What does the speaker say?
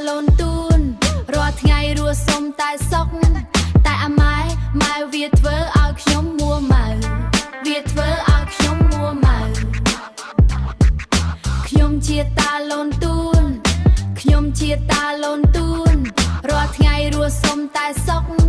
លូនទួនរាល់ថ្ងៃរស់សុំតែសុខតែអាម៉ែម៉ែវាធ្វើឲ្យខ្ញុំមួម៉ៅវាធ្វើឲ្យខ្ញុំមួម៉ៅខ្ញុំជាតាលូនទួនខ្ញុំជាតាលូនទួនរាល់ថ្ងៃរស់សុំតែសុខ។